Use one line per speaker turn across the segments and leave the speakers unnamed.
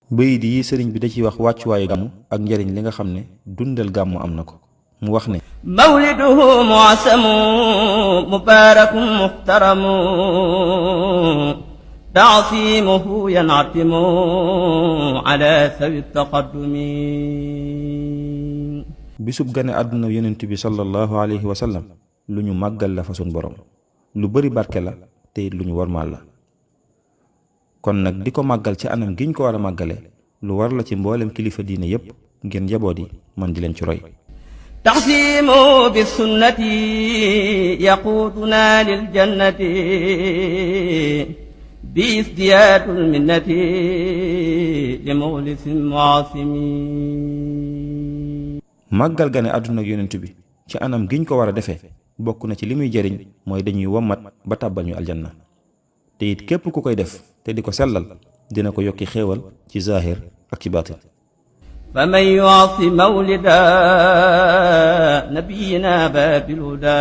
bayit yi sëriñ bi da ciy wax wàccuwaayu gàmmu ak njariñ li nga xam ne dundal gàmmu am na ko. mu wax ne
mawliduhu mu'asamu mubarakun muhtaramu ta'simuhu yan'atimu ala sawi taqaddumi.
bisub gane àdduna yonent bi sallallahu alayhi wa sallam lu ñu màggal la fa sun borom, lu bari barke la te it lu ñu warmaal la. kon nag di ko màggal ci anam giñ ko war a màggale lu war la ci mboolem kilifa diine yépp ngeen njaboot yi man di leen ci roy.
taxsimu bi sunnati yaquduna lil jannati bi isdiyaadul minnati li muxlisin muasimi.
màggal gane àdduna ak yonent bi ci anam giñ ko war a defee bokk na ci li muy jëriñ mooy dañuy wommat ba tàbbal ñu aljanna, te it képp ku koy def te di ko sellal dina ko yokki xéewal ci zaahir ak ci baatin.
faman yu'asi mawlida nabiyina babil huda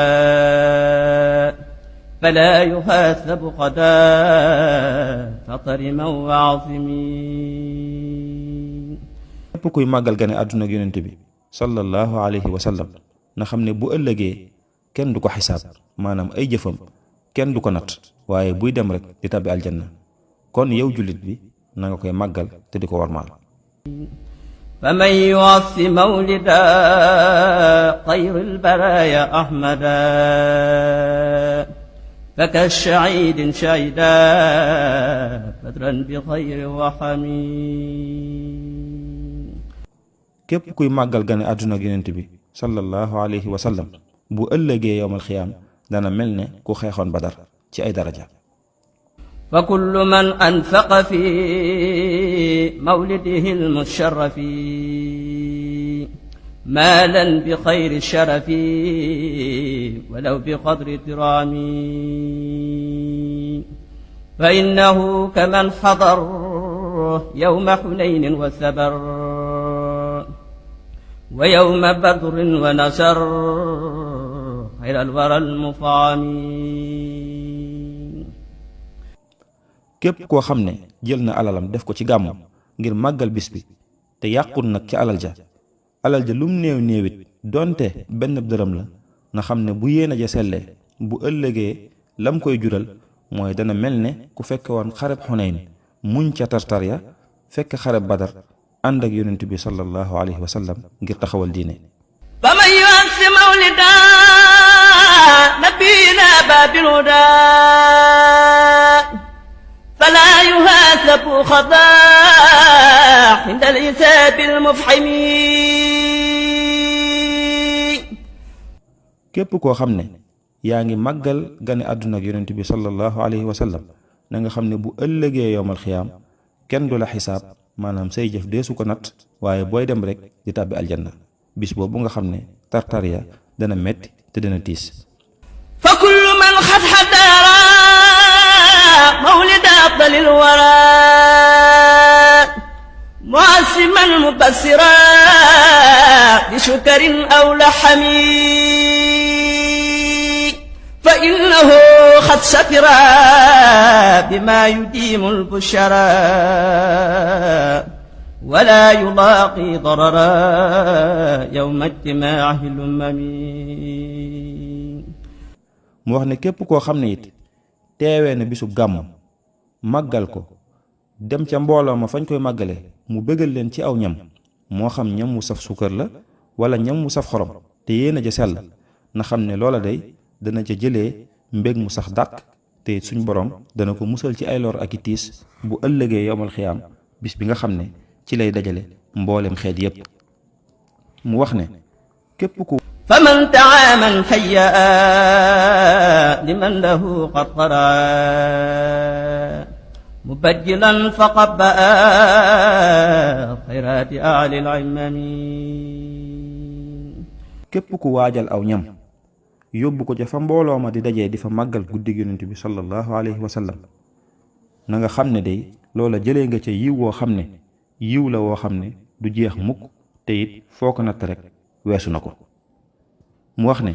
fala yuhasabu qada fatariman wa asimi.
képp kuy màggal gane àdduna ak yonent bi sallallahu alayhi wa sallam na xam ne bu ëllëgee kenn du ko xisaab, maanaam ay jëfam kenn du ko natt, waaye buy dem rek di tabbi aljanna. kon yow jullit bi na nga koy màggal te di ko warmaal.
faman yu'assi mawlida xayril baraaya ahmada faka shahiidin shahida badran bi xayri waxami.
képp kuy màggal gane àdduna ak yonent bi sallallahu alayhi wa sallam bu ëllëgee yowmal xiyaam dana mel ne ku xeexoon badar ci ay daraja.
fa kullu man anfaqa fi mawlidihi almusharrafi maalan bi xayri sharafi walaw bi qadri tiraami fa innahu kaman xadar yawma xunaynin wa sabar wa yawma badrin wa nasar xayral waral mufaami.
képp koo xam ne jël na alalam def ko ci gàmmu ngir màggal bis bi te yàqul nag ci alal ja lum néew néewit donte benn dërëm la na xam ne bu yéene ja sellee bu ëllëgee lam koy jural mooy dana mel ne ku fekke woon xareb xunayn muñ ca tartar ya fekk xareb badar ànd ak yonent bi sallallahu alayhi wa sallam ngir taxawal diine.
faman yu'assi mawlida nabiyina babil huda fala yuhasabu xadaa inda al-hisaabi al-mufhimi.
képp koo xam ne yaa ngi màggal gane àdduna ak yonent bi sallallahu alayhi wa sallam na nga xam ne bu ëllëgee yowmal xiyaam kenn du la xisaab, maanaam say jëf deesu ko nat, waaye booy dem rek di tàbbi aljanna. bis boobu nga xam ne tartariya dana metti te dana tiis.
fa kullu man xat xadara mawlida afdalil wara mu'assiman mubassira bi shukrin aw lahami fa innahu xad safira bima yudimu al-bushara wala yulaaqi darara yawma ijtimaa'i al-umami.
mu wax ne képp koo xam ne it teewee na bisub gàmm màggal ko dem ca mbooloo ma fañ koy màggale mu bëggal leen ci aw ñam, moo xam ñam wu saf suukar la wala ñam wu saf xorom, te yéen a ja sell na xam ne loola day dana ca jëlee mbég mu sax dàq, te suñ borom dana ko musal ci ay lor ak i tiis bu ëllëgee yowmal xiyaam, bis bi nga xam ne ci lay dajale mboolem xeet yépp. mu wax ne képp ku
faman taaman hayya liman lahu qad tara mubajjilan faqabba xayraati ahli al-imami.
képp ku waajal aw ñam yóbbu ko ca fa mbooloo ma di dajee di fa màggal guddig yonent bi sallallahu alayhi wa sallam na nga xam ne day loola jëlee nga ca yiw woo xam ne yiw la woo xam ne du jeex mukk, te it foo ko natt rek weesu na ko. mu wax ne